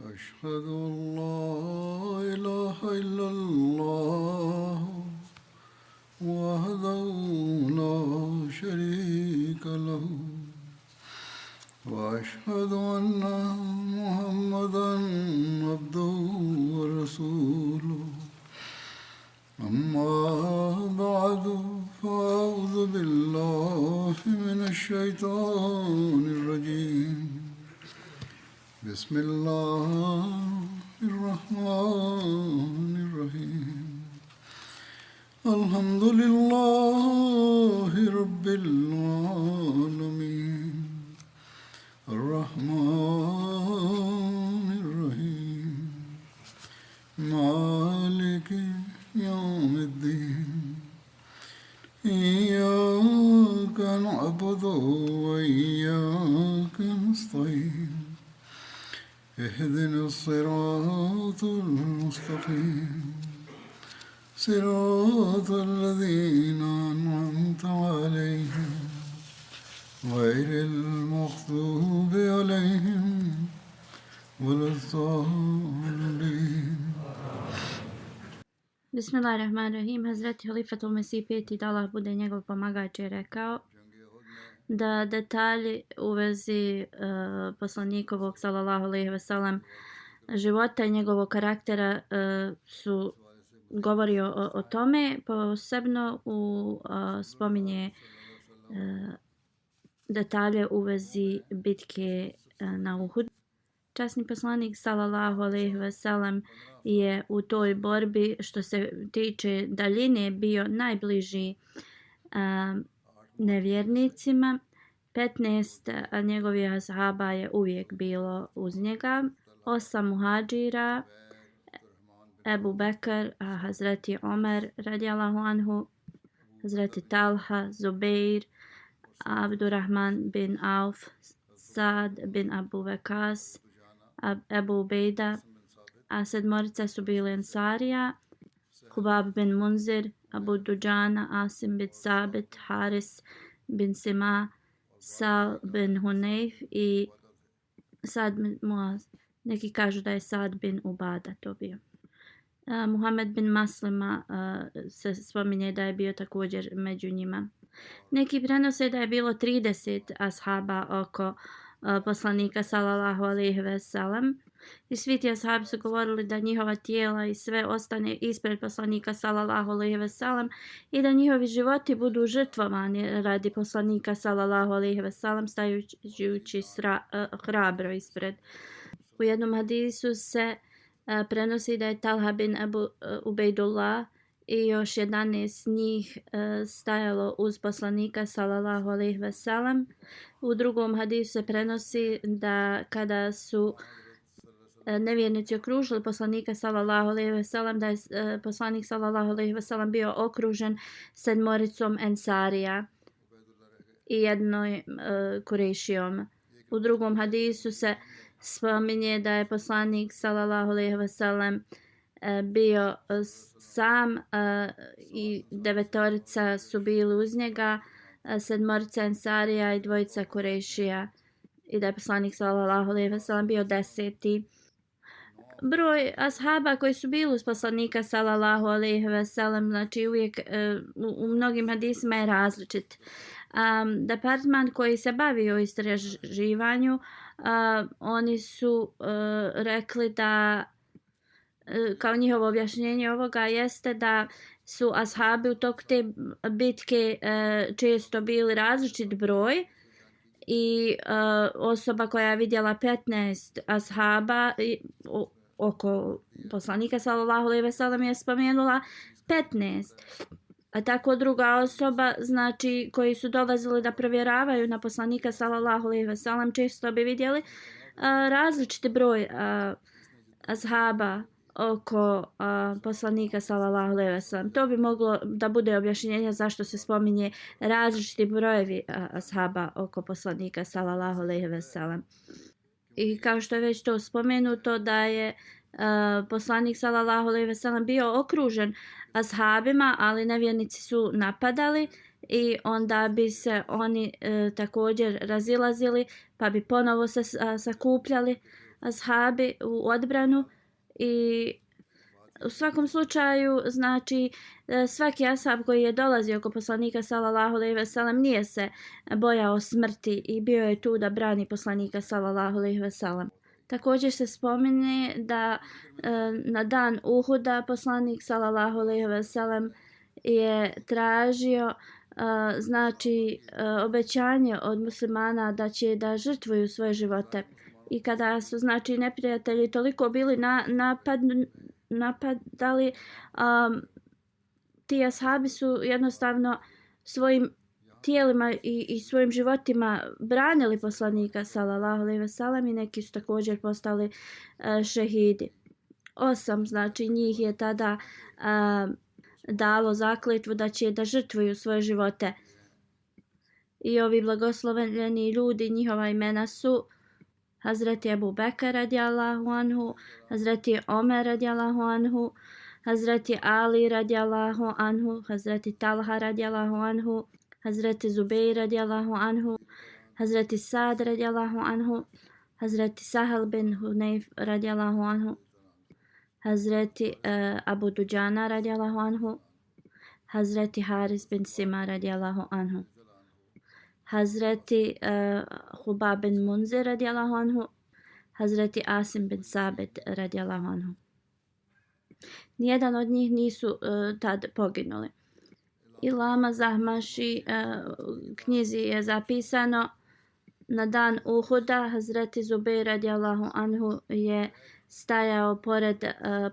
أشهد أن لا إله إلا الله وحده لا شريك له وأشهد أن محمدا عبده ورسوله أما بعد فأعوذ بالله من الشيطان الرجيم بسم الله الرحمن الرحيم الحمد لله رب العالمين الرحمن الرحيم مالك يوم الدين إياك نعبد وإياك نستعين اهدنا الصراط المستقيم صراط الذين أنعمت عليهم غير المغضوب عليهم ولا الضالين. Bismillahirrahmanirrahim. Hazreti Halifatul Mesih peti, da Allah bude njegov pomagač, je rekao da detalji u vezi poslanikovog sallallahu alejhi ve sellem života i njegovog karaktera su govorio o tome, posebno spominje detalje u vezi bitke na Uhudu. Časni poslanik sallallahu alejhi ve sellem je u toj borbi što se tiče daljine bio najbliži nevjernicima. 15 njegovih ashaba je uvijek bilo uz njega. 8 muhadžira, Ebu Bekr, Hazreti Omer radijallahu anhu, Hazreti Talha, Zubeir, Abdurrahman bin Auf, Sad bin Abu Wakas, Ebu Ubejda, a 7 su bili Ensarija, Hubab bin Munzir, Abu Dujana, Asim bin Sabit, Haris bin Sima, Sal bin Hunayf i Sad bin Muaz. Neki kažu da je Sad bin Ubada to bio. Muhammed bin Maslima se spominje da je bio također među njima. Neki prenose da je bilo 30 ashaba oko poslanika sallallahu alejhi ve sellem. I svi ti ashabi su govorili da njihova tijela i sve ostane ispred poslanika sallallahu alejhi ve sellem i da njihovi životi budu žrtvovani radi poslanika sallallahu alejhi ve sellem, stajući hrabro ispred. U jednom hadisu se prenosi da je Talha bin Abu Ubejdullah i još 11 njih stajalo uz poslanika sallallahu alejhi ve sellem. U drugom hadisu se prenosi da kada su nevjernici okružili poslanika sallallahu alejhi ve sellem, da je poslanik sallallahu alejhi ve sellem bio okružen 7 Ensarija i jednoj Kurejšijom. U drugom hadisu se spominje da je poslanik sallallahu alejhi ve sellem bio sam i 9 su bili uz njega, 7 Ensarija i 2 Kurejšija, i da je poslanik sallallahu alejhi ve sellem bio 10. Broj ashaba koji su bili uz poslanika sallallahu alejhi ve sellem, znači uvijek u mnogim hadisima je različit. Departman koji se bavi o istraživanju, oni su rekli da kao njihovo objašnjenje ovoga jeste da su ashabi u toku te bitke često bili različit broj i osoba koja je vidjela 15 ashaba oko poslanika sallallahu alejhi ve sellem je spomenula 15. A tako druga osoba, znači koji su dolazili da provjeravaju na poslanika sallallahu alejhi ve sellem, često bi vidjeli različiti broj ashaba oko poslanika sallallahu alejhi ve sellem. To bi moglo da bude objašnjenje zašto se spominje različiti brojevi ashaba oko poslanika sallallahu alejhi ve sellem. I kao što je već to spomenuto da je poslanik sallallahu alejhi ve sellem bio okružen ashabima, ali nevjernici su napadali i onda bi se oni također razilazili pa bi ponovo se sakupljali, ashabi u odbranu i u svakom slučaju, znači, svaki ashab koji je dolazio oko poslanika sallallahu alejhi ve sellem nije se bojao smrti i bio je tu da brani poslanika sallallahu alejhi ve sellem. Također se spominje da na dan Uhuda poslanik sallallahu alejhi ve sellem je tražio znači obećanje od muslimana da će da žrtvuju svoje živote. I kada su znači neprijatelji toliko bili napadali, ti ashabi su jednostavno svojim tijelima i svojim životima branili poslanika sallallahu alejhi ve sellem i neki su također postali šehidi. 8 znači njih je tada dalo zakletvu da će da žrtvuju svoje živote. I ovi blagoslovljeni ljudi, njihova imena su Hazreti Ebu Bekr radijallahu anhu, Hazreti Omer radijallahu anhu, Hazreti Ali radijallahu anhu, Hazreti Talha radijallahu anhu, Hazreti Zubeir radijallahu anhu, Hazreti Sad radijallahu anhu, Hazreti Sahel bin Hunayf radijallahu anhu, Hazreti Abu Dujana radijallahu anhu, Hazreti Haris bin Sima radijallahu anhu, Hazreti Hubab bin Munzir radijallahu anhu, Hazreti Asim bin Sabit radijallahu anhu. Nijedan od njih nisu tad poginuli. I Lama Zahmaši knjizi je zapisano na dan Uhuda Hazreti Zubeir radijallahu anhu je stajao pored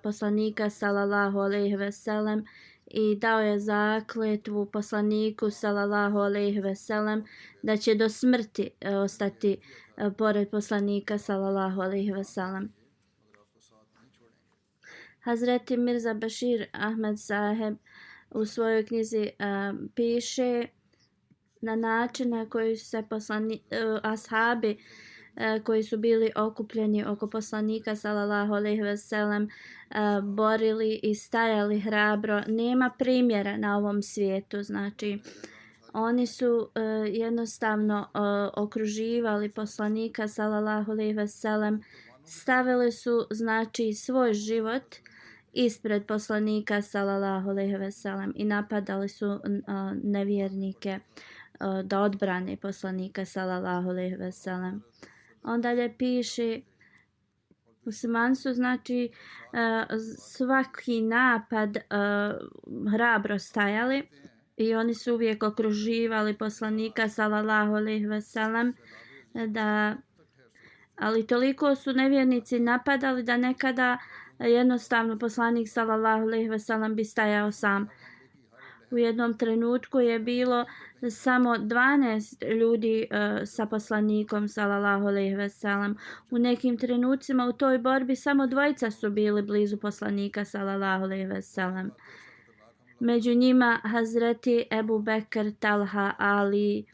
poslanika sallallahu alejhi ve sellem i dao je zakletvu poslaniku sallallahu alejhi ve sellem da će do smrti ostati pored poslanika sallallahu alejhi ve sellem. Hazreti Mirza Bashir Ahmed Saheb u svojoj knjizi piše na način na koji su se ashabi koji su bili okupljeni oko poslanika sallallahu alejhi ve sellem borili i stajali hrabro. Nema primjera na ovom svijetu, znači oni su jednostavno okruživali poslanika sallallahu alejhi ve sellem, stavili su znači svoj život ispred poslanika sallallahu alejhi ve sellem i napadali su nevjernike da odbrane poslanika sallallahu alejhi ve sellem. On dalje piše, muslimani su znači svaki napad hrabro stajali i oni su uvijek okruživali poslanika sallallahu alejhi ve sellem, ali toliko su nevjernici napadali da nekada jednostavno poslanik sallallahu alejhi ve sellem bi stajao sam. U jednom trenutku je bilo samo 12 ljudi sa poslanikom sallallahu alejhi ve sellem. U nekim trenucima u toj borbi samo 2 su bili blizu poslanika sallallahu alejhi ve sellem. Među njima Hazreti Ebu Bekr, Talha, Ali,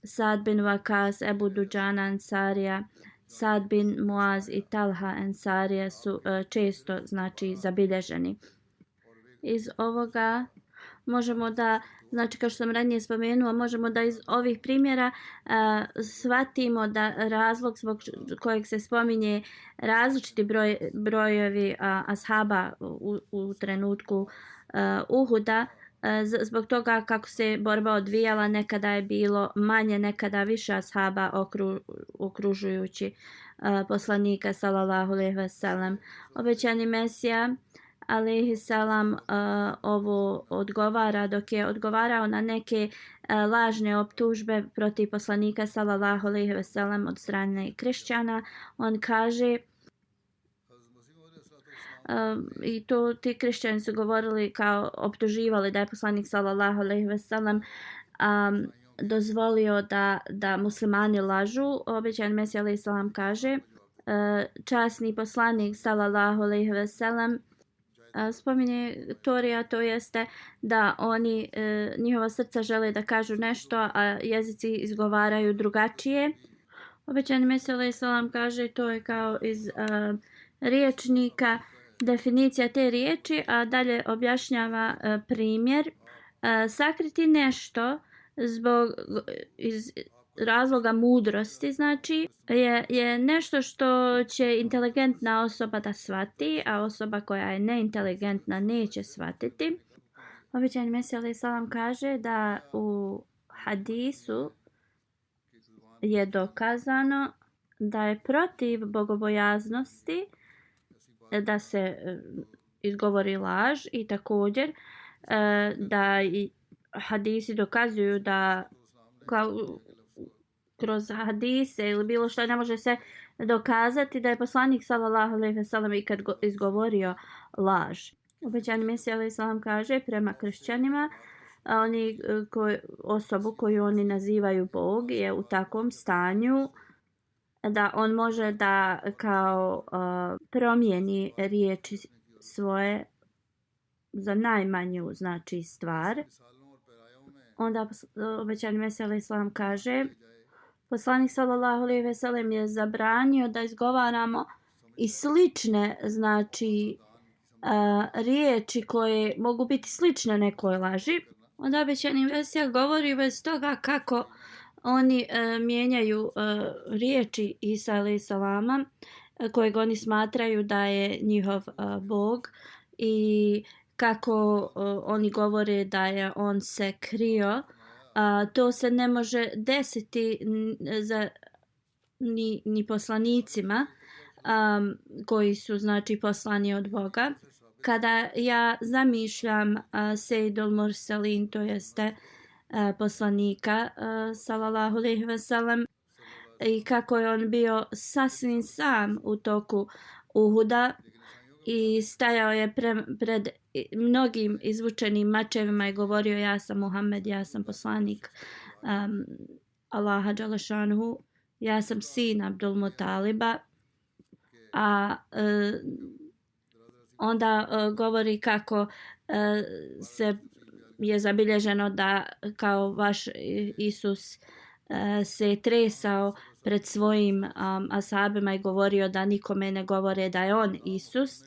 Sad bin Wakas, Ebu Dujana Ansarija, Sad bin Muaz i Talha Ansarija su često znači zabilježeni. Iz ovoga možemo da, znači kao što sam ranije spomenula, možemo da iz ovih primjera shvatimo da razlog zbog kojeg se spominje različiti brojevi ashaba u trenutku Uhuda, zbog toga kako se borba odvijala, nekada je bilo manje, nekada više ashaba okružujući poslanika sallallahu alejhi ve sellem. Obećani Mesija alejhi selam ovo odgovara dok je odgovarao na neke lažne optužbe protiv poslanika sallallahu alejhi ve sellem od strane kršćana. On kaže i to ti kršćani su govorili kao optuživali da je poslanik sallallahu alejhi ve sellem dozvolio da muslimani lažu. Obećani Mesija alejhi selam kaže časni poslanik sallallahu alejhi ve sellem spominje Torija, to jeste da oni njihova srca žele da kažu nešto, a jezici izgovaraju drugačije. Obećani Mesija alejhi selam kaže to je kao iz riječnika, definicija te riječi, a dalje objašnjava primjer. Sakriti nešto razloga mudrosti, znači, je nešto što će inteligentna osoba da shvati, a osoba koja je neinteligentna neće shvatiti. Obećani Mesija alejhi selam kaže da u hadisu je dokazano da je protiv bogobojaznosti da se izgovori laž i također da i hadisi dokazuju da kroz hadise ili bilo što ne može se dokazati da je poslanik sallallahu alejhi ve sellem ikad izgovorio laž. Obećani Mesija alejhi selam kaže prema kršćanima osobu koju oni nazivaju Bog je u takvom stanju da on može da kao promijeni riječi svoje za najmanju znači stvar. Onda obećani Mesija alejhi selam kaže poslanik sallallahu alejhi ve sellem je zabranio da izgovaramo i slične znači riječi koje mogu biti slične nekoj laži. Onda obećani Mesija govori bez toga kako oni mijenjaju riječi Isa alejhi selama kojeg oni smatraju da je njihov Bog i kako oni govore da je on se krio. To se ne može desiti ni poslanicima koji su znači poslani od Boga. Kada ja zamišljam Sejdul Murselin, to jeste poslanika sallallahu alejhi ve sellem i kako je on bio sasvim sam u toku Uhuda i stajao je pred mnogim izvučenim mačevima i govorio ja sam Muhammed, ja sam poslanik Allaha dželešanuhu, ja sam sin Abdul Mutaliba, a onda govori kako se je zabilježeno da kao vaš Isus se tresao pred svojim ashabima i govorio da nikome ne govore da je on Isus.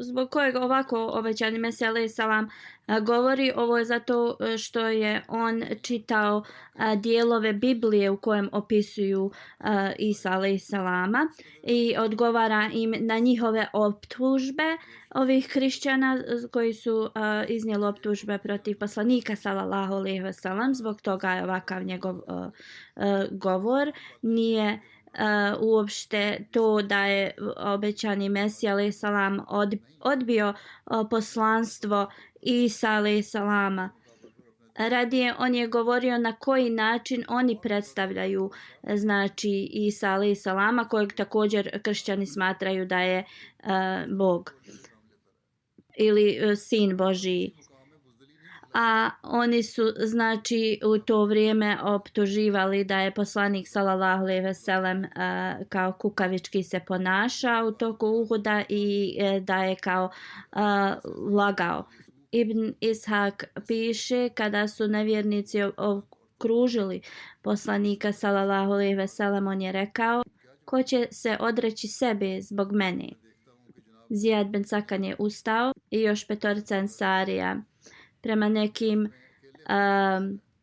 Zbog kojeg ovako obećani Mesija alejhi selam govori, ovo je zato što je on čitao dijelove Biblije u kojem opisuju Isa alejhi selama i odgovara im na njihove optužbe ovih kršćana koji su iznijeli optužbe protiv poslanika sallallahu alejhi ve sellem. Zbog toga je ovakav njegov govor. Nije uopšte to da je obećani Mesija alejhi selam odbio poslanstvo Isa alejhi selama. Radije on je govorio na koji način oni predstavljaju znači Isa alejhi selama kojeg također kršćani smatraju da je Bog ili sin Božji. A oni su znači u to vrijeme optuživali da je poslanik sallallahu alejhi ve sellem kao kukavički se ponašao u toku Uhuda i da je kao lagao. Ibn Ishak piše kada su nevjernici okružili poslanika sallallahu alejhi ve sellem, on je rekao ko će se odreći sebe zbog mene. Zijad bin Sakan je ustao i još 5 ensarija. Prema nekim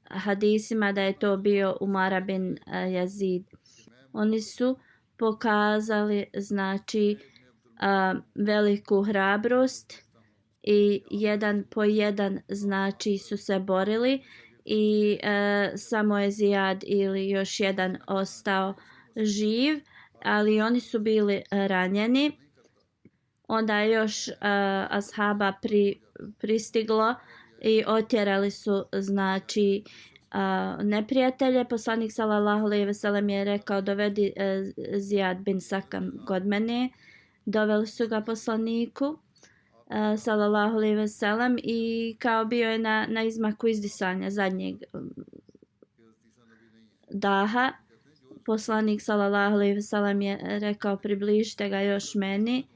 hadisima da je to bio Umara bin Yazid. Oni su pokazali znači veliku hrabrost i jedan po jedan znači su se borili i samo je Zijad ili još jedan ostao živ, ali oni su bili ranjeni. Onda je još ashaba pristiglo i otjerali su znači neprijatelje. Poslanik sallallahu alejhi ve sellem je rekao dovedi Zijad bin Sakan kod mene. Doveli su ga poslaniku sallallahu alejhi ve sellem i kao bio je na izmaku izdisanja zadnjeg daha. Poslanik sallallahu alejhi ve sellem je rekao približite ga još meni.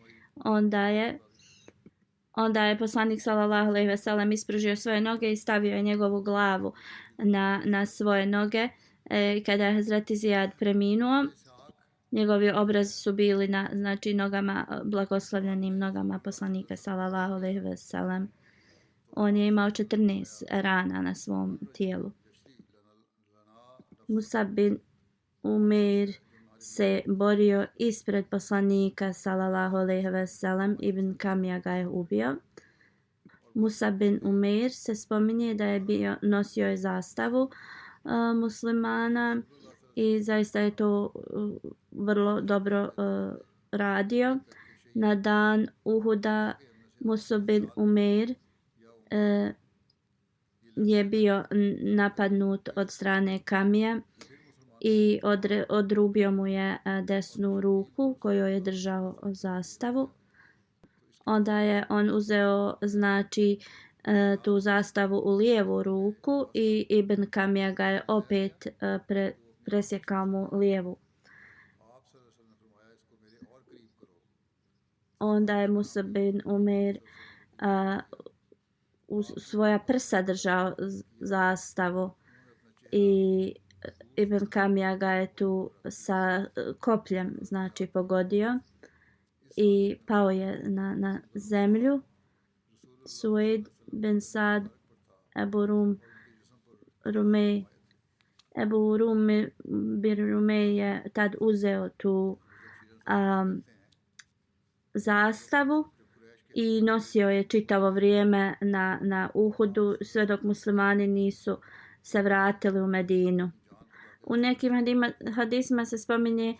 Onda je poslanik sallallahu alejhi ve sellem ispružio svoje noge i stavio je njegovu glavu na svoje noge. Kada je Hazreti Zijad preminuo, njegovi obrazi su bili na znači nogama, blagoslovljenim nogama poslanika sallallahu alejhi ve sellem. On je imao 14 rana na svom tijelu. Musab bin Umeir se borio ispred poslanika sallallahu alejhi ve sellem, Ibn Kamija ga je ubio. Musab bin Umeir se spominje da je nosio je zastavu muslimana i zaista je to vrlo dobro radio. Na dan Uhuda Musab bin Umeir je bio napadnut od strane Kamija i odrubio mu je desnu ruku kojoj je držao zastavu. Onda je on uzeo znači tu zastavu u lijevu ruku i Ibn Kamija ga je opet presjekao mu lijevu. Onda je Musab bin Umeir u svoja prsa držao zastavu i Ibn Kamija ga je tu sa kopljem znači pogodio i pao je na zemlju. Suaid bin Sad Ebu Rumej je tad uzeo tu zastavu i nosio je čitavo vrijeme na Uhudu sve dok muslimani nisu se vratili u Medinu. U nekim hadisima se spominje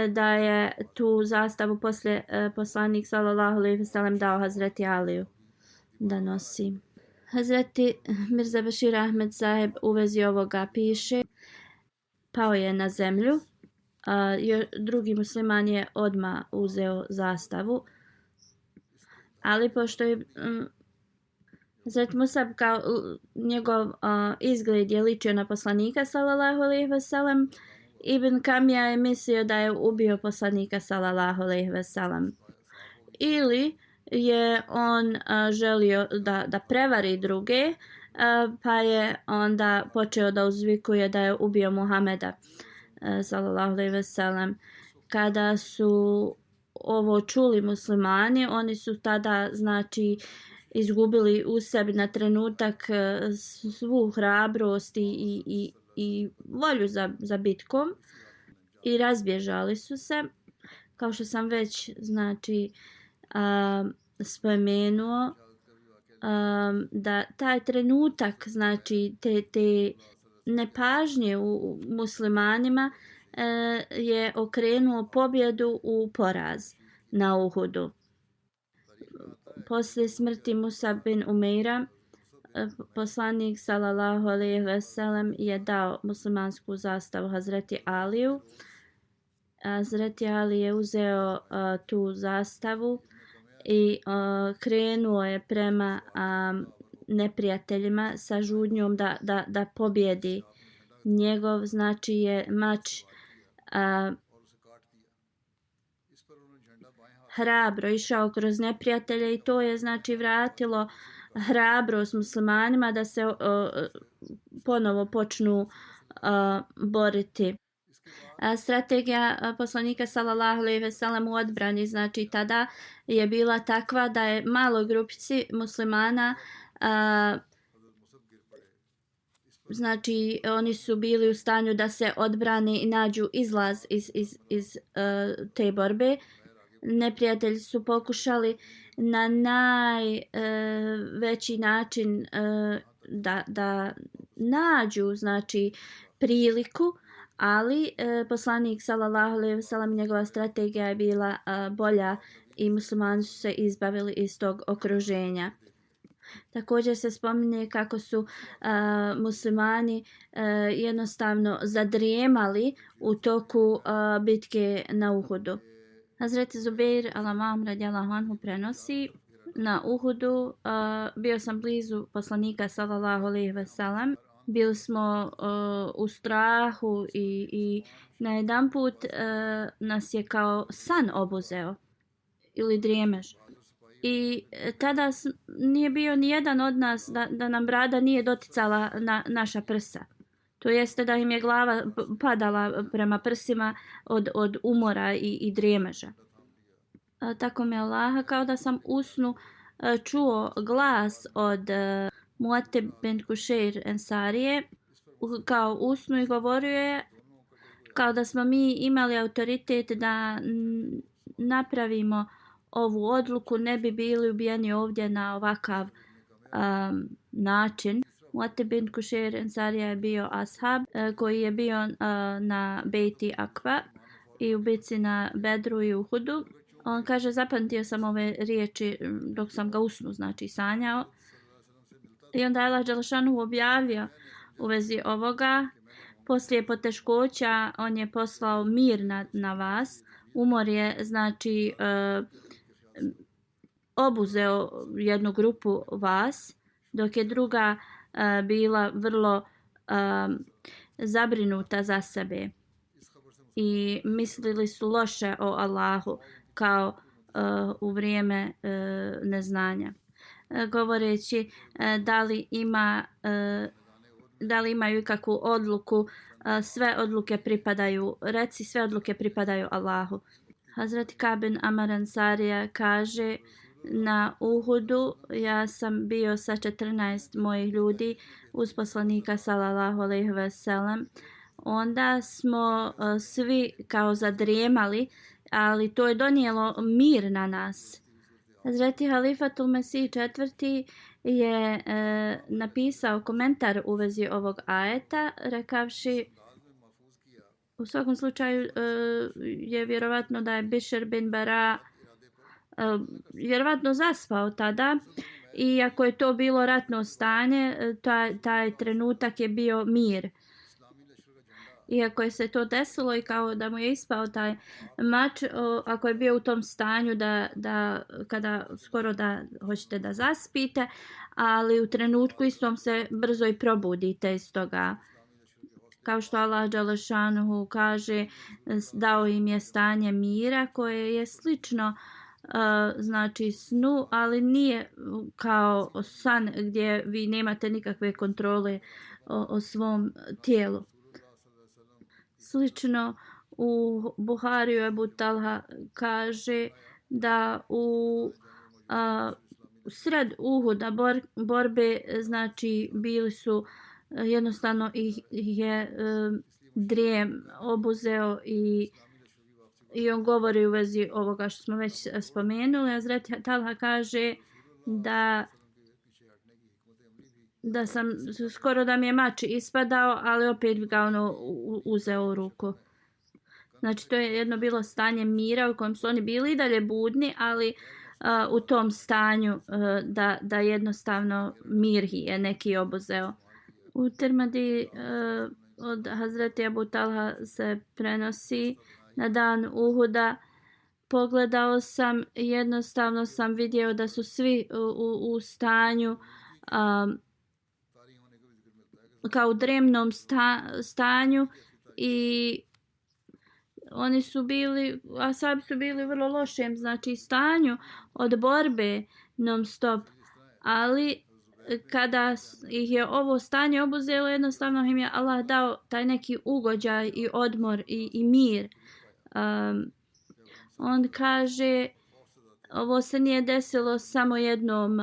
da je tu zastavu poslije poslanik sallallahu alejhi ve sellem dao Hazreti Aliju da nosi. Hazreti Mirza Bashir Ahmed Saheb u vezi ovoga piše: pao je na zemlju, drugi musliman je odmah uzeo zastavu, ali pošto je Hazret Musab kao njegov izgled je ličio na poslanika sallallahu alejhi ve sellem, Ibn Kamija je mislio da je ubio poslanika sallallahu alejhi ve sellem. Ili je on želio da prevari druge, pa je onda počeo da uzvikuje da je ubio Muhameda sallallahu alejhi ve sellem. Kada su ovo čuli muslimani, oni su tada znači izgubili u sebi na trenutak svu hrabrost i volju za bitkom i razbježali su se. Kao što sam već znači spomenuo, da taj trenutak znači te nepažnje u muslimanima je okrenuo pobjedu u poraz na Uhudu. Poslije smrti Musab bin Umeira, poslanik sallallahu alejhi ve sellem je dao muslimansku zastavu Hazreti Aliju. Hazreti Ali je uzeo tu zastavu i krenuo je prema neprijateljima sa žudnjom da pobjedi. Njegov znači je mač hrabro išao kroz neprijatelje i to je znači vratilo hrabrost muslimanima da se ponovo počnu boriti. Strategija poslanika sallallahu alejhi ve sellem u odbrani znači tada je bila takva da je malo grupici muslimana znači oni su bili u stanju da se odbrane i nađu izlaz iz te borbe. Neprijatelji su pokušali na najveći način da nađu znači priliku, ali poslanik sallallahu alejhi ve sellem njegova strategija je bila bolja i muslimani su se izbavili iz tog okruženja. Također se spominje kako su muslimani jednostavno zadrijemali u toku bitke na Uhudu. Hazreti Zubeir al-Awam radijallahu anhu prenosi: na Uhudu bio sam blizu poslanika sallallahu alejhi ve sellem. Bili smo u strahu i najedanput nas je kao san obuzeo ili drijemež. I tada nije bio ni jedan od nas da nam brada nije doticala na naša prsa. To jeste da im je glava padala prema prsima od umora i drijemeža. Tako mi Allaha, kao da sam u snu čuo glas od Muatib bin Kušeir Ensarije kao usnu i govorio je kao da smo mi imali autoritet da napravimo ovu odluku, ne bi bili ubijeni ovdje na ovakav način. Mu'attib bin Kušejr Ensarija je bio ashab koji je bio na Bejti Akva i u bici na Bedru i Uhudu. On kaže, zapamtio sam ove riječi dok sam ga usnu, znači sanjao. I onda je Allah Đelešanu objavio u vezi ovoga. Poslije poteškoća on je poslao mir na vas. Umor je znači obuzeo jednu grupu vas, dok je druga bila vrlo zabrinuta za sebe. I mislili su loše o Allahu kao u vrijeme neznanja. Govoreći da li imaju ikakvu odluku, sve odluke pripadaju, reci sve odluke pripadaju Allahu. Hazreti Ka'b bin Amar Ensarija kaže, na Uhudu ja sam bio sa 14 mojih ljudi uz poslanika sallallahu alejhi ve sellem. Onda smo svi kao zadrijemali, ali to je donijelo mir na nas. Hazreti Halifatul Mesih IV je napisao komentar u vezi ovog ajeta, rekavši u svakom slučaju je vjerovatno da je Bišr bin Bara vjerovatno zaspao tada, i ako je to bilo ratno stanje, taj trenutak je bio mir. Iako je se to desilo i kao da mu je ispao taj mač, ako je bio u tom stanju da kada skoro da hoćete da zaspite, ali u trenutku istom se brzo i probudite iz toga. Kao što Allah Đelešanuhu kaže, dao im je stanje mira koje je slično znači snu, ali nije kao san gdje vi nemate nikakve kontrole o svom tijelu. Slično u Buhariju Ebu Talha kaže da u sred Uhuda borbe, znači bili su jednostavno ih je drijem obuzeo i on govori u vezi ovoga što smo već spomenuli. Hazreti Talha kaže da sam skoro da mi je mač ispadao, ali opet ga uzeo u ruku. Znači to je jedno bilo stanje mira u kojem su oni bili i dalje budni, ali u tom stanju da jednostavno mir je neki obuzeo. U Tirmidi od Hazreti Abu Talha se prenosi na dan Uhuda. Pogledao sam, jednostavno sam vidio da su svi u stanju kao u dremnom stanju i oni su bili, asabi su bili u vrlo lošem znači stanju od borbe non stop, ali kada ih je ovo stanje obuzelo, jednostavno im je Allah dao taj neki ugođaj i odmor i mir. On kaže, ovo se nije desilo samo jednom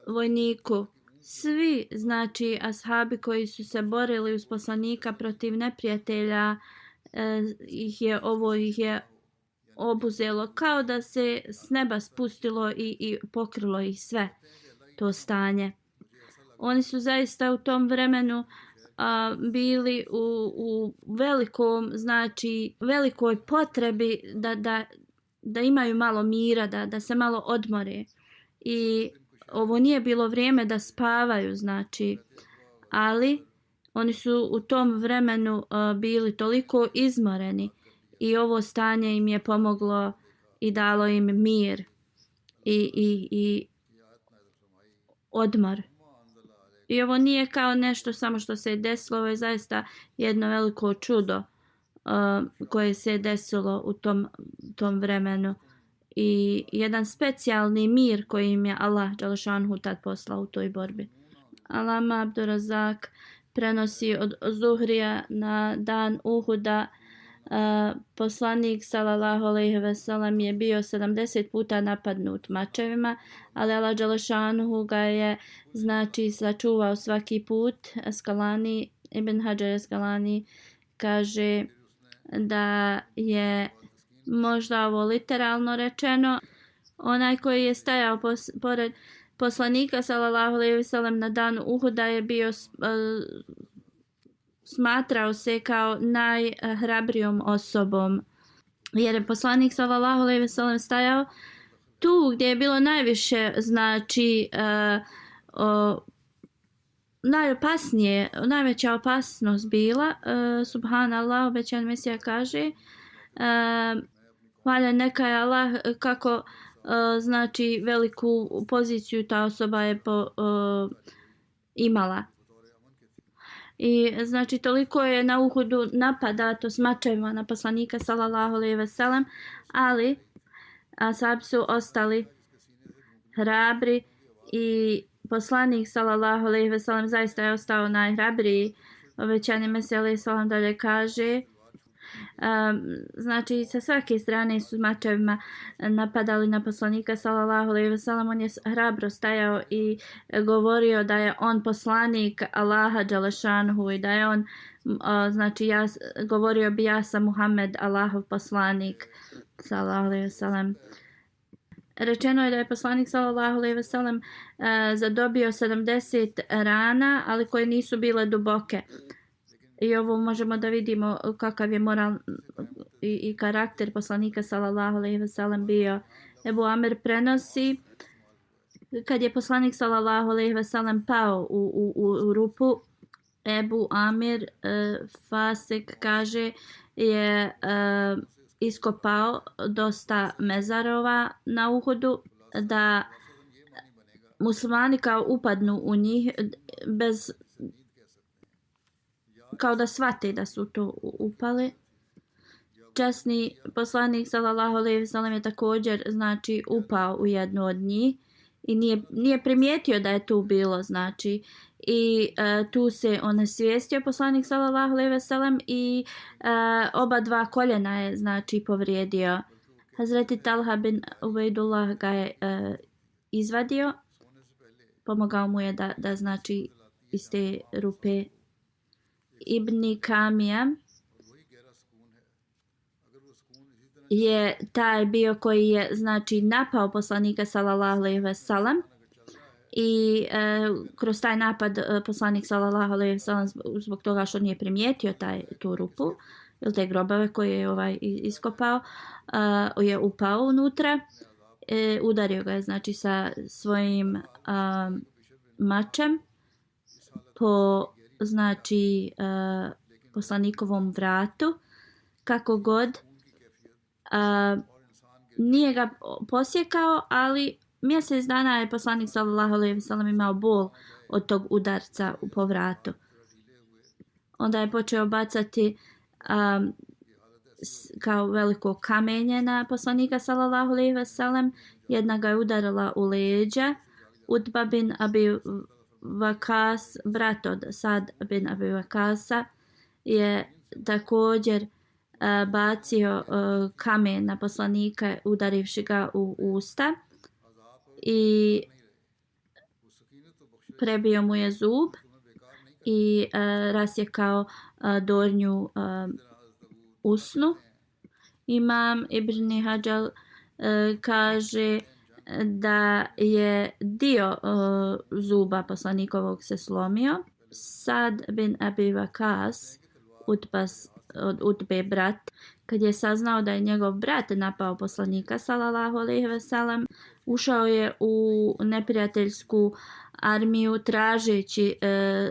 vojniku. Svi, znači, ashabi koji su se borili uz poslanika protiv neprijatelja, ih je obuzelo kao da se s neba spustilo i pokrilo ih sve to stanje. Oni su zaista u tom vremenu bili u velikom, znači velikoj potrebi da imaju malo mira, da se malo odmore. I ovo nije bilo vrijeme da spavaju, znači, ali oni su u tom vremenu bili toliko izmoreni i ovo stanje im je pomoglo i dalo im mir i odmor. I ovo nije kao nešto samo što se je desilo, ovo je zaista jedno veliko čudo koje se je desilo u tom vremenu. I jedan specijalni mir koji im je Allah Đelešanhu tad poslao u toj borbi. Alama Abdurazak prenosi od Zuhrija na dan Uhuda Poslanik sallallahu alejhi ve sellem je bio 70 puta napadnut mačevima, ali Allah dželešanuhu ga je znači sačuvao svaki put. Askalani, Ibn Hajar Askalani kaže da je možda ovo literalno rečeno, onaj koji je stajao pored poslanika sallallahu alejhi ve sellem na danu Uhuda je bio smatrao se kao najhrabrijom osobom, jer je poslanik sallallahu alejhi ve sellem stajao tu gdje je bilo najviše, znači najopasnije, najveća opasnost bila. Subhanallah, obećan Mesija kaže, hvala neka je Allah kako znači veliku poziciju ta osoba je imala. I znači toliko je na Uhudu napadato s mačevima na poslanika sallallahu alejhi ve sellem, ali ashabi su ostali hrabri i poslanik sallallahu alejhi ve sellem zaista je ostao najhrabriji. Obećani Mesija alejhi selam dalje kaže, znači sa svake strane su mačevima napadali na poslanika sallallahu alejhi ve sellem. On je hrabro stajao i govorio da je on poslanik Allaha dželešanuhu i da je on znači govorio bi ja sam Muhammed, Allahov poslanik sallallahu alejhi ve sellem. Rečeno je da je poslanik sallallahu alejhi ve sellem zadobio 70 rana, ali koje nisu bile duboke. I ovo možemo da vidimo kakav je moral i karakter poslanika sallallahu alejhi ve sellem bio. Ebu Amir prenosi kad je poslanik sallallahu alejhi ve sellem pao u rupu, Ebu Amir Fasik kaže je iskopao dosta mezarova na Uhudu, da muslimani kao upadnu u njih bez, kao da shvate da su to upali. Časni poslanik sallallahu alejhi ve sellem je također znači upao u jednu od njih i nije primijetio da je tu bilo, znači i tu se onesvijestio poslanik sallallahu alejhi ve sellem i oba dva koljena je znači povrijedio. Hazreti Talha bin Ubejdullah ga je izvadio, pomogao mu je da znači iz te rupe. Ibn Kamija je taj bio koji je znači napao poslanika sallallahu alejhi ve sellem i kroz taj napad poslanik sallallahu alejhi ve sellem zbog toga što nije primijetio tu rupu ili te grobove koje je iskopao, je upao unutra, udario ga je znači sa svojim mačem po znači poslanikovom vratu. Kako god, nije ga posjekao, ali mjesec dana je poslanik sallallahu alejhi ve sellem imao bol od tog udarca po vratu. Onda je počeo bacati kao veliko kamenje na poslanika sallallahu alejhi ve sellem. Jedna ga je udarila u leđa. Utba bin Abi Vakas, brat od Sad bin Abi Vakasa, je također bacio kamen na poslanika udarivši ga u usta i prebio mu je zub i rasjekao donju usnu. Imam Ibn Hajar kaže da je dio zuba poslanikovog se slomio. Sad bin Abi Vakas, od Utbe brat, kad je saznao da je njegov brat napao poslanika sallallahu alejhi ve sellem, ušao je u neprijateljsku armiju tražeći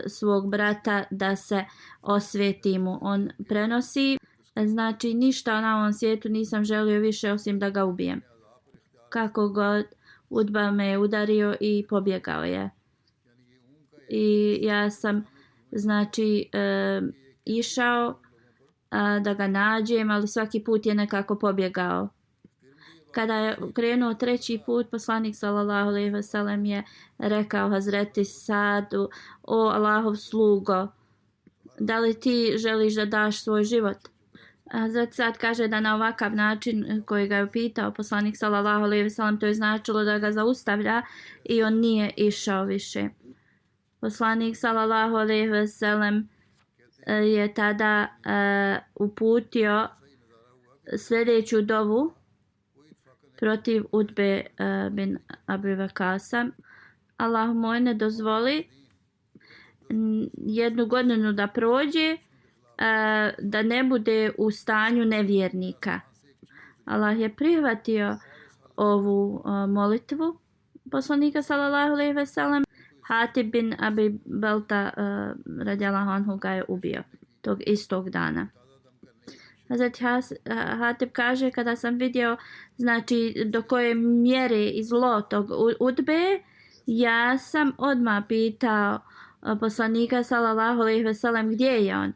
svog brata da se osveti mu. On prenosi, znači ništa na ovom svijetu nisam želio više osim da ga ubijem. Kako god, Utba me je udario i pobjegao je. I ja sam znači išao da ga nađem, ali svaki put je nekako pobjegao. Kada je krenuo treći put, poslanik sallallahu alejhi ve sellem je rekao Hazreti Sadu: o Allahov slugo, da li ti želiš da daš svoj život Hazrat Sad kaže da na ovakav način koji ga je upitao poslanik sallallahu alejhi ve sellem, to je značilo da ga zaustavlja i on nije išao više. Poslanik sallallahu alejhi ve sellem je tada uputio sljedeću dovu protiv Utbe bin Abi Vakasa. Allah moj, ne dozvoli jednu godinu da prođe da ne bude u stanju nevjernika. Allah je prihvatio ovu molitvu poslanika sallallahu alejhi ve sellem. Hatib bin Abi Balta radijallahu anhu ga je ubio tog istog dana. Hazrat Hatib kaže, kada sam vidio znači do koje mjere i zlo tog Utbe, ja sam odmah pitao poslanika sallallahu alejhi ve sellem gdje je on,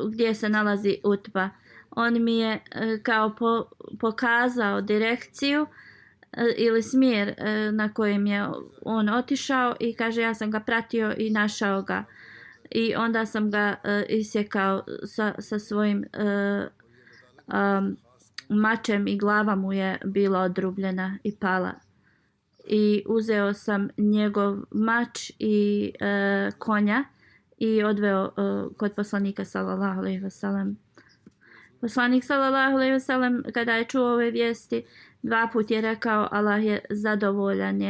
gdje se nalazi Utba. On mi je kao pokazao direkciju ili smjer na kojem je on otišao i kaže, ja sam ga pratio i našao ga. I onda sam ga isjekao sa svojim mačem i glava mu je bila odrubljena i pala. I uzeo sam njegov mač i konja i odveo kod poslanika sallallahu alejhi ve sellem. Poslanik sallallahu alejhi ve sellem kada je čuo ove vijesti, 2 puta je rekao, Allah je zadovoljan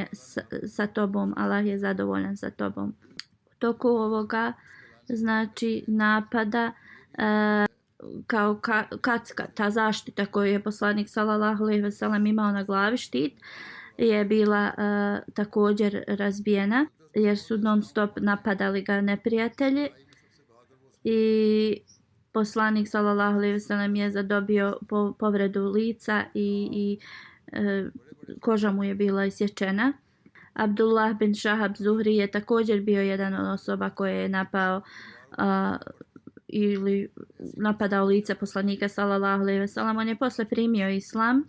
sa tobom, Allah je zadovoljan sa tobom. U toku ovoga znači napada kao kacka, ta zaštita koju je poslanik sallallahu alejhi ve sellem imao na glavi, štit, je bila također razbijena jer su non stop napadali ga neprijatelji i poslanik sallallahu alejhi ve sellem je zadobio povredu lica i koža mu je bila isječena. Abdullah bin Shahab Zuhri je također bio jedan od osoba koje je ili napadao lice poslanika sallallahu alejhi ve sellem. On je posle primio islam.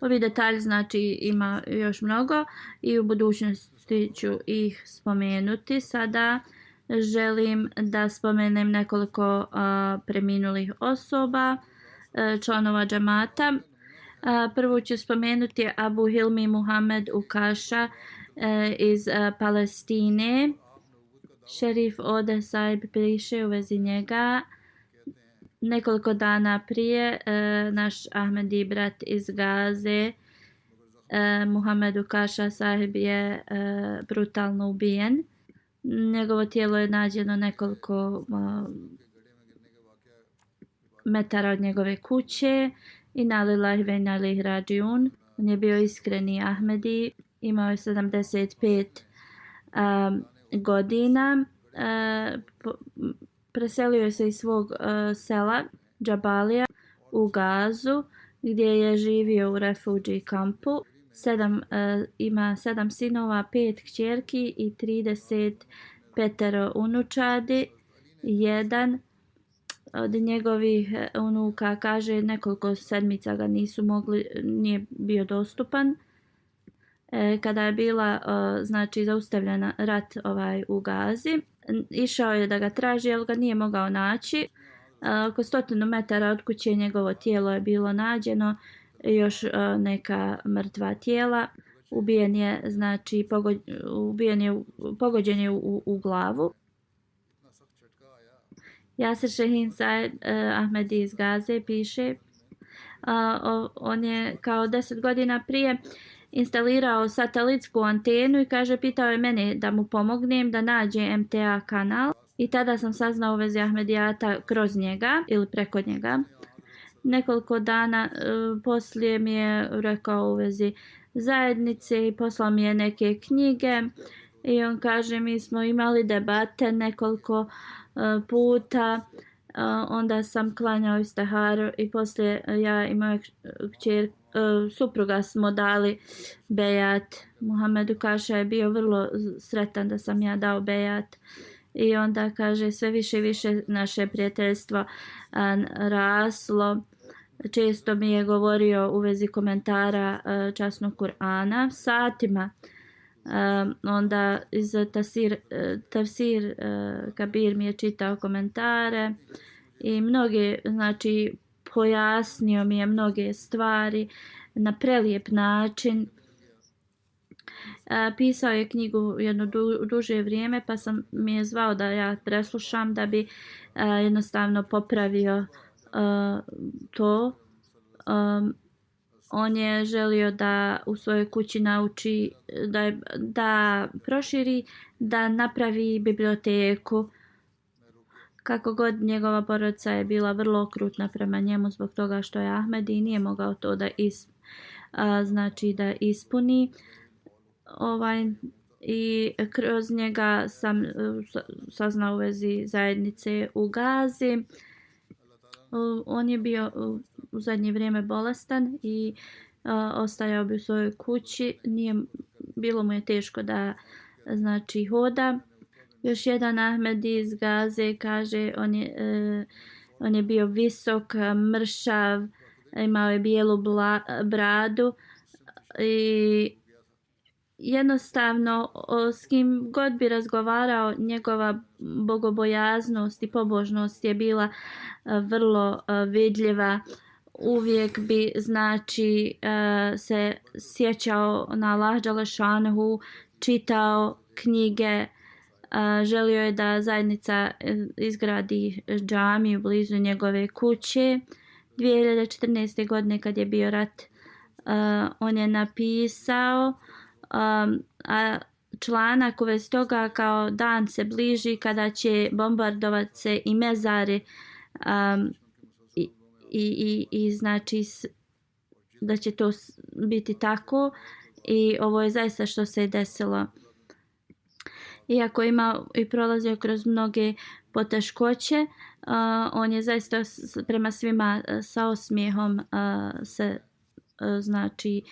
Ovi detalji znači ima još mnogo i u budućnosti ću ih spomenuti. Sada želim da spomenem nekoliko preminulih osoba, članova džamata. Prvo ću spomenuti Abu Hilmi Muhammed Ukasha iz Palestine. Šerif Ode Saib piše u vezi njega. Nekoliko dana prije naš Ahmedi brat iz Gaze, Muhammed Ukasha sahib je brutalno ubijen. Njegovo tijelo je nađeno nekoliko metara od njegove kuće. Inna lillahi wa inna ilaihi rađiun. On je bio iskreni Ahmedi, imao je 75 godina. Preselio se iz svog sela Džabalija u Gazu, gdje je živio u refugee kampu. Ima 7 sinova, 5 kćerki i 35 unučadi. Jedan od njegovih unuka kaže nekoliko sedmica ga nije bio dostupan. Kada je bila znači zaustavljena rat u Gazi, išao je da ga traži, ali ga nije mogao naći. Oko 100 metara od kuće njegovo tijelo je bilo nađeno, još neka mrtva tijela. Ubijen je, znači pogođen je u glavu. Jasir Šehin Said Ahmedi iz Gaze piše, on je kao 10 godina prije instalirao satelitsku antenu i kaže, pitao je mene da mu pomognem da nađe MTA kanal i tada sam saznao u vezi Ahmedijata kroz njega ili preko njega. Nekoliko dana poslije mi je rekao u vezi zajednice i poslao mi je neke knjige i on kaže, mi smo imali debate nekoliko puta, onda sam klanjao istiharu i poslije ja i moja kćer, supruga smo dali bejat. Muhammed Ukasha je bio vrlo sretan da sam ja dao bejat i onda kaže, sve više i više naše prijateljstvo raslo. Često mi je govorio u vezi komentara časnog Kur'ana satima. Onda iz Tafsir Kabir mi je čitao komentare i mnoge, znači pojasnio mi je mnoge stvari na prelijep način. Pisao je knjigu jedno duže vrijeme pa mi je zvao da ja preslušam da bi jednostavno popravio to. On je želio da u svojoj kući nauči da proširi, da napravi biblioteku. Kako god, njegova porodica je bila vrlo okrutna prema njemu zbog toga što je Ahmedi i nije mogao to da ispuni. I kroz njega sam saznao u vezi zajednice u Gazi. On je bio u zadnje vrijeme bolestan i ostajao bi u svojoj kući. Bilo mu je teško da znači hoda. Još jedan Ahmedi iz Gaze kaže on je bio visok, mršav, imao je bijelu bradu i jednostavno s kim god bi razgovarao njegova bogobojaznost i pobožnost je bila vrlo vidljiva. Uvijek bi znači se sjećao na Allah dželešanuhu, čitao knjige, želio je da zajednica izgradi džamiju blizu njegove kuće. 2014. godine kad je bio rat on je napisao članak u vezi toga kao dan se bliži kada će bombardovat se i mezari i znači da će to biti tako i ovo je zaista što se je desilo. Iako ima i prolazio kroz mnoge poteškoće, on je zaista prema svima sa osmijehom se znači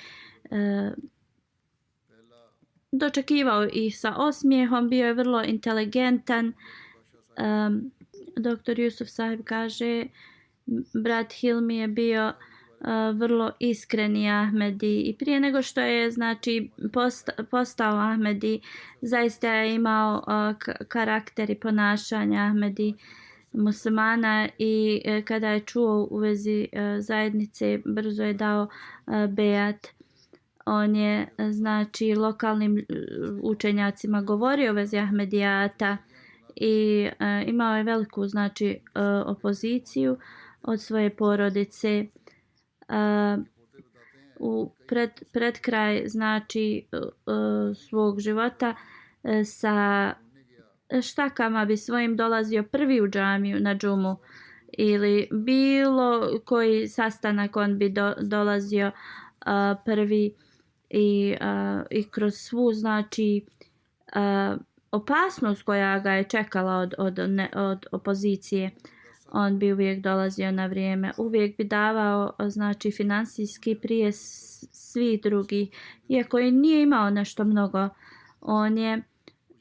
dočekivao i sa osmijehom, bio je vrlo inteligentan. Dr. Yusuf Sahib kaže, brat Hilmi je bio vrlo iskreni Ahmedi i prije nego što je znači postao Ahmedi, zaista je imao karakter i ponašanja Ahmedi muslimana i kada je čuo u vezi zajednice brzo je dao bejat. On je znači lokalnim učenjacima govorio u vezi Ahmedijata i imao je veliku znači opoziciju od svoje porodice. Pred kraj znači svog života sa štakama bi svojim dolazio prvi u džamiju na džumu ili bilo koji sastanak on bi dolazio prvi i kroz svu znači opasnost koja ga je čekala od opozicije on bi uvijek dolazio na vrijeme, uvijek bi davao znači finansijski prije svih drugih, iako i nije imao nešto mnogo. On je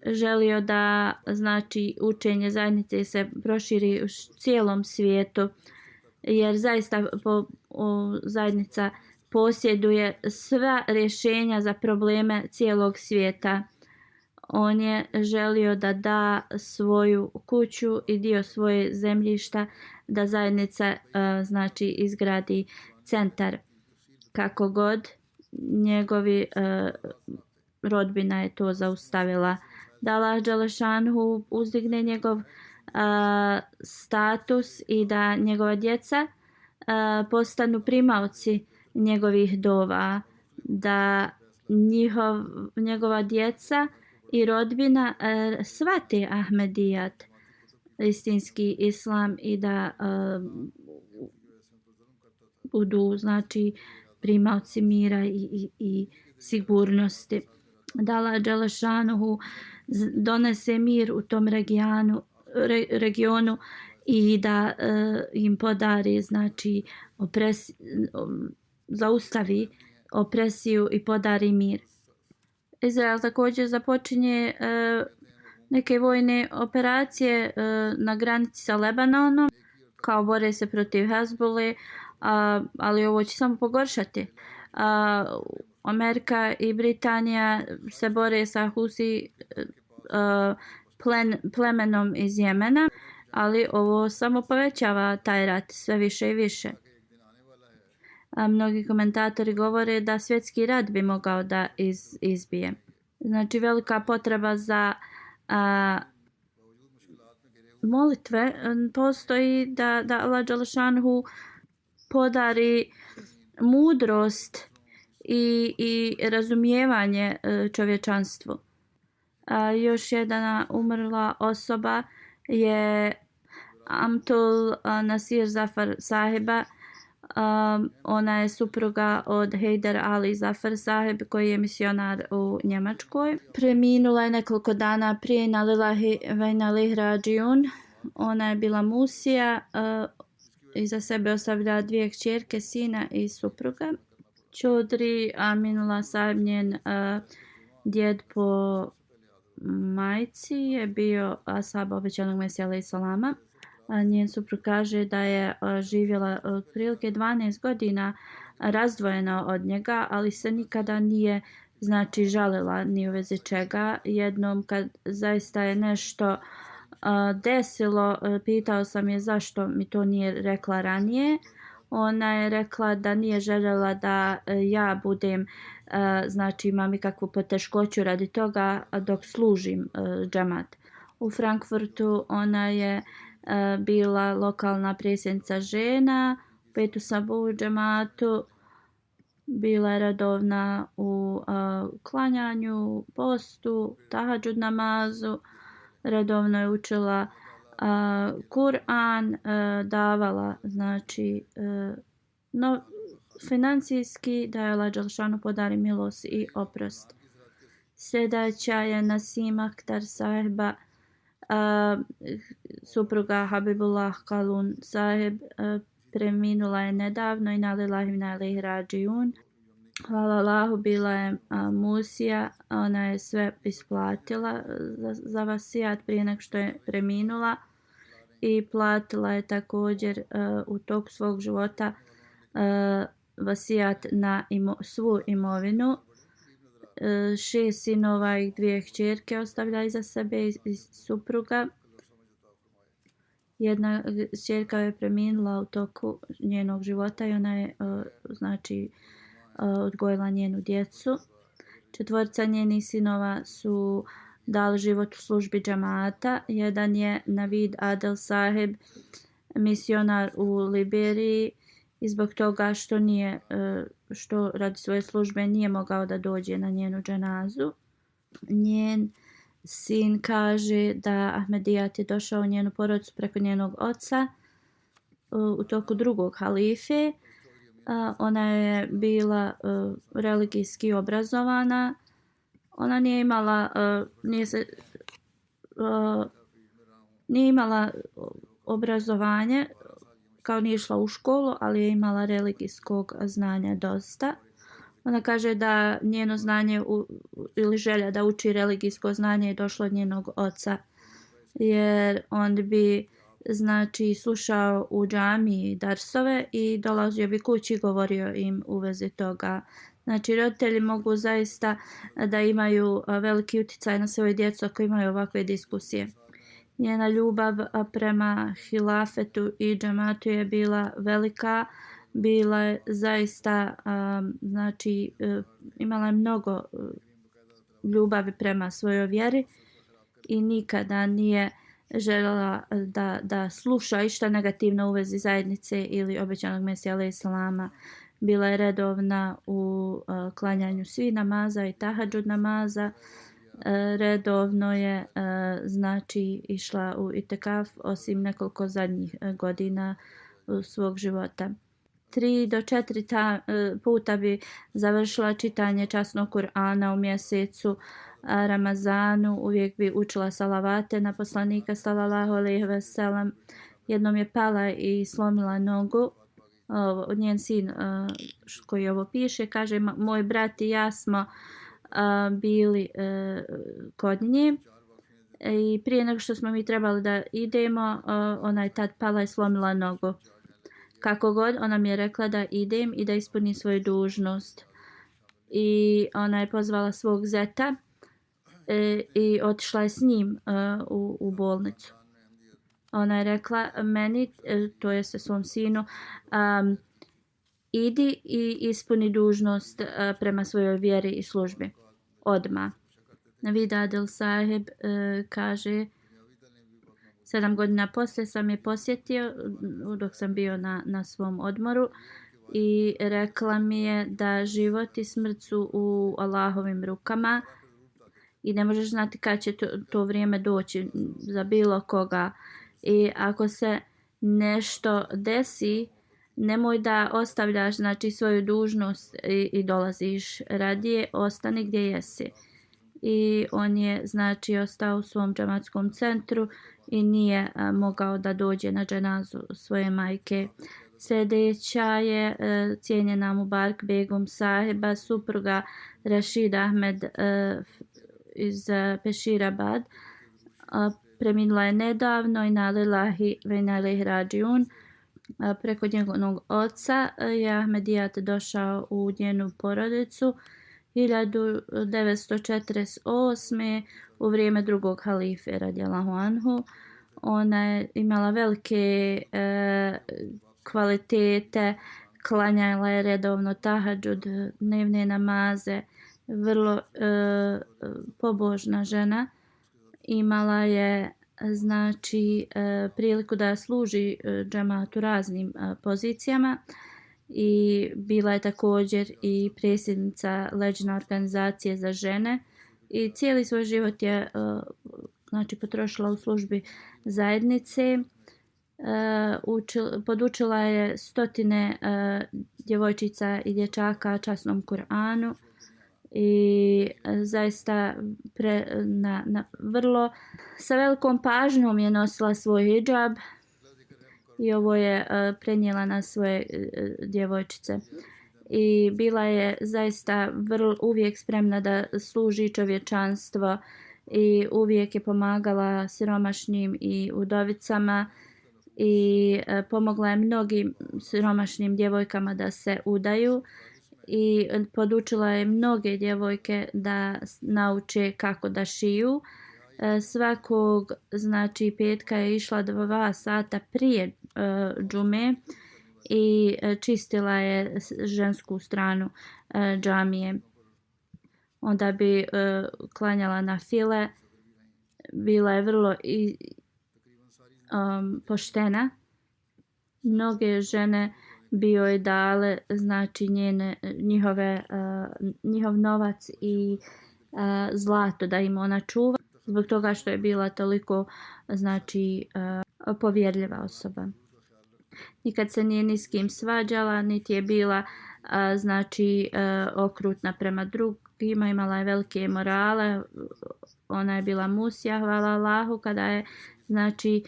želio da znači učenje zajednice se proširi u cijelom svijetu, jer zaista zajednica posjeduje sva rješenja za probleme cijelog svijeta. On je želio da da svoju kuću i dio svoje zemljišta da zajednica znači izgradi centar. Kako god, njegovi rodbina je to zaustavila. Da Allah dželešanhu uzdigne njegov status i da njegova djeca postanu primaoci njegovih dova, da njegova djeca i rodbina shvate Ahmedijat, istinski islam i da budu znači primaoci mira i sigurnosti. Da Allah dželešanuhu donese mir u tom regionu i da im podari znači zaustavi opresiju i podari mir. Izrael također započinje neke vojne operacije na granici sa Lebanonom, kao bore se protiv Hezbolle, ali ovo će samo pogoršati. Amerika i Britanija se bore sa Husi plemenom iz Jemena, ali ovo samo povećava taj rat sve više i više. A mnogi komentatori govore da svjetski rat bi mogao da izbije. Znači velika potreba za molitve postoji da Allah dželešanhu podari mudrost i razumijevanje čovječanstvu. Još jedna umrla osoba je Amtul Nasir Zafar sahiba. Ona je supruga od Hejder Ali Zafar sahib koji je misionar u Njemačkoj. Preminula je nekoliko dana prije na lillahi wa inna ilaihi rađiun. Ona je bila Musija. Iza sebe ostavlja 2 kćerke, sina i supruga. Čudri Aminullah sahib, njen djed po majci, je bio ashab obećanog Mesija alejhi salama. Njen suprug kaže da je živjela otprilike 12 godina razdvojena od njega, ali se nikada nije žalila ni u vezi čega. Jednom kad zaista je nešto desilo, pitao sam je zašto mi to nije rekla ranije. Ona je rekla da nije željela da ja budem, imam ikakvu poteškoću radi toga dok služim džemat. U Frankfurtu ona je bila lokalna predsjednica žena, Petu Sabu džematu, bila je redovna u klanjanju, postu, tahadžud namazu, redovno je učila Kur'an, davala financijski da je Allah dželešanu podari milost i oprost. Sljedeća je Nasim Akhtar sahiba, supruga Habibullah Kalun sahib, preminula je nedavno i na lillahi wa inna ilaihi rađiun. Hvala Allahu, bila je Musija, ona je sve isplatila za vasijat prije nego što je preminula i platila je također u toku svog života vasijat na svu imovinu. 6 sinova i 2 kćerke ostavlja iza sebe i supruga. Jedna kćerka je preminula u toku njenog života i ona je odgojila njenu djecu. 4 njenih sinova su dali život u službi džamata. Jedan je Navid Adel sahib, misionar u Liberiji, i zbog toga što radi svoje službe nije mogao da dođe na njenu dženazu. Njen sin kaže da Ahmedijat je došao u njenu porodicu preko njenog oca u toku drugog halife. Ona je bila religijski obrazovana. Ona nije imala obrazovanje, kao nije išla u školu, ali je imala religijskog znanja dosta. Ona kaže da njeno znanje ili želja da uči religijsko znanje je došlo od njenog oca, jer on bi slušao u džamiji darsove i dolazio bi kući i govorio im u vezi toga. Roditelji mogu zaista da imaju veliki utjecaj na svoje djecu ako imaju ovakve diskusije. Njena ljubav prema hilafetu i džamatu je bila velika. Bila je zaista, imala je mnogo ljubavi prema svojoj vjeri i nikada nije željela da sluša išta negativno u vezi zajednice ili obećanog Mesija alejhi salama. Bila je redovna u klanjanju svih namaza i tahadžud namaza. Redovno je išla u itekaf, osim nekoliko zadnjih godina svog života. 3 do 4 puta bi završila čitanje časnog Kur'ana u mjesecu Ramazanu. Uvijek bi učila salavate na poslanika sallallahu alejhi ve sellem. Jednom je pala i slomila nogu. Njen sin koji ovo piše kaže: moj brat i ja smo bili kod nje i prije nego što smo mi trebali da idemo, ona je tad pala i slomila nogu. Kako god, ona mi je rekla da idem i da ispunim svoju dužnost. I ona je pozvala svog zeta i otišla je s njim u bolnicu. ona je rekla meni, to jeste svom sinu, idi i ispuni dužnost prema svojoj vjeri i službi. Odmah. Navid Adil Saheb kaže 7 godina poslije sam je posjetio dok sam bio na svom odmoru i rekla mi je da život i smrt su u Allahovim rukama i ne možeš znati kad će to vrijeme doći za bilo koga. I ako se nešto desi, nemoj da ostavljaš znači svoju dužnost i dolaziš, radije ostani gdje jesi. I on je znači ostao u svom džematskom centru i nije mogao da dođe na dženazu svoje majke. Sljedeća je cijenjena Mubarak Begum Saheba, supruga Rashid Ahmed iz Peshirabad. Preminula je nedavno i na lillahi ve inna ilaihi rađiun. Preko njegovog oca je Ahmedijat došao u njenu porodicu 1948. u vrijeme drugog halife radijallahu anhu. Ona je imala velike kvalitete, klanjala je redovno tahadžud, dnevne namaze, vrlo pobožna žena. Imala je znači priliku da služi džematu raznim pozicijama i bila je također i predsjednica leđne organizacije za žene i cijeli svoj život je znači potrošila u službi zajednice. Podučila je stotine djevojčica i dječaka časnom Kur'anu i zaista vrlo sa velikom pažnjom je nosila svoj hidžab i ovo je prenijela na svoje djevojčice. I bila je zaista uvijek spremna da služi čovječanstvo i uvijek je pomagala siromašnim i udovicama i pomogla je mnogim siromašnim djevojkama da se udaju i podučila je mnoge djevojke da nauče kako da šiju. Svakog znači petka je išla 2 sata prije džume i čistila je žensku stranu džamije. Onda bi klanjala na file. Bila je vrlo poštena. Mnoge žene bi joj dale znači njihov novac i zlato da im ona čuva zbog toga što je bila toliko znači povjerljiva osoba. Nikad se nije ni s kim svađala, niti je bila znači okrutna prema drugima, imala je velike morale. Ona je bila musija, hvala Allahu, kada je znači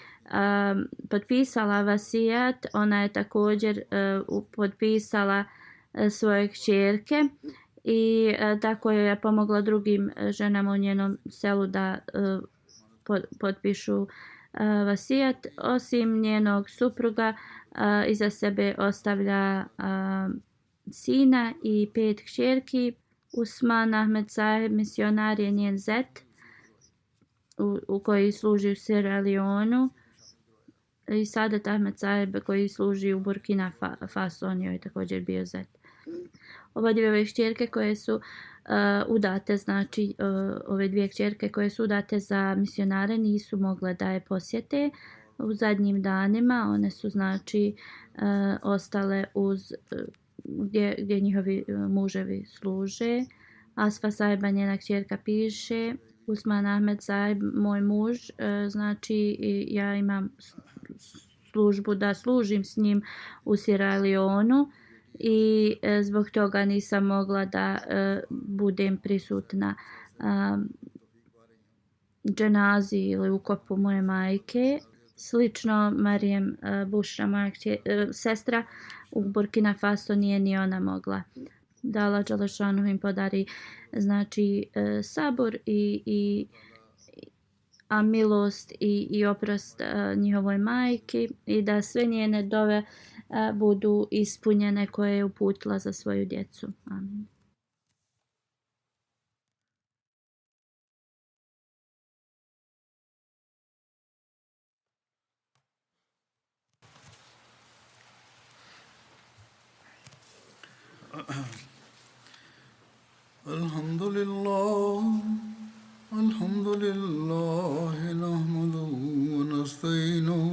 potpisala vasijat, ona je također potpisala svoje kćerke i tako je pomogla drugim ženama u njenom selu da potpišu vasijat. Osim njenog supruga iza sebe ostavlja sina i 5 kćerki. Usman Ahmed Saheb, misionar, je njen zet u koji služi u Sierra Leonu, i Sadat Ahmed Saheb koji služi u Burkina Faso, on je također bio zet. Ove 2 kćerke koje su udate, znači ove 2 kćerke koje su udate za misionare nisu mogle da je posjete u zadnjim danima. One su znači ostale uz gdje njihovi muževi služe. Asfa Saheba, njena kćerka, piše: Usman Ahmed Saheb, moj muž, znači ja imam službu da služim s njim u Sierra Leonu i zbog toga nisam mogla da budem prisutna dženazi ili ukopu moje majke. Slično Marijem Bušra, moja sestra, u Burkina Faso nije ni ona mogla. Da Allah dželešanu im podari znači sabor a milost i oprost njihovoj majki i da sve njene dove budu ispunjene koje je uputila za svoju djecu. Amin. الحمد لله الحمد لله نحمده ونستعينه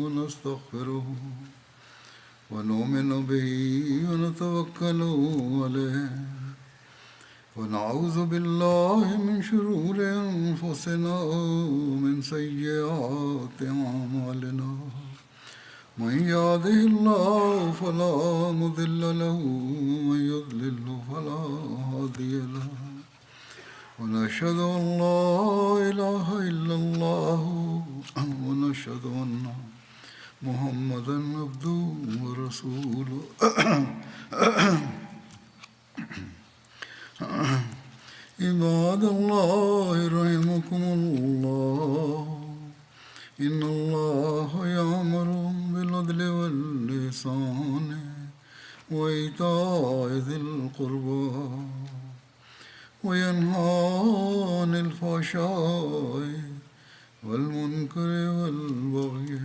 ونستغفره ونؤمن به ونتوكل عليه ونعوذ بالله من شرور أنفسنا ومن سيئات أعمالنا من يهده الله فلا مضل له ومن يضلل فلا هادي له ونشهد أن لا إله إلا الله ونشهد أن محمدا عبده ورسوله عباد الله رحمكم الله إن الله يأمر بالعدل والإحسان وإيتاء ذي القربى وينهى عن الفحشاء والمنكر والبغي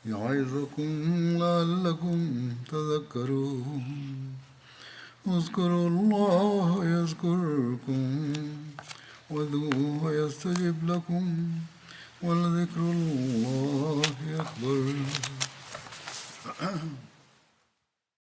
يعظكم لعلكم تذكرون اذكروا الله يذكركم وادعوه يستجب لكم ولذكر الله أكبر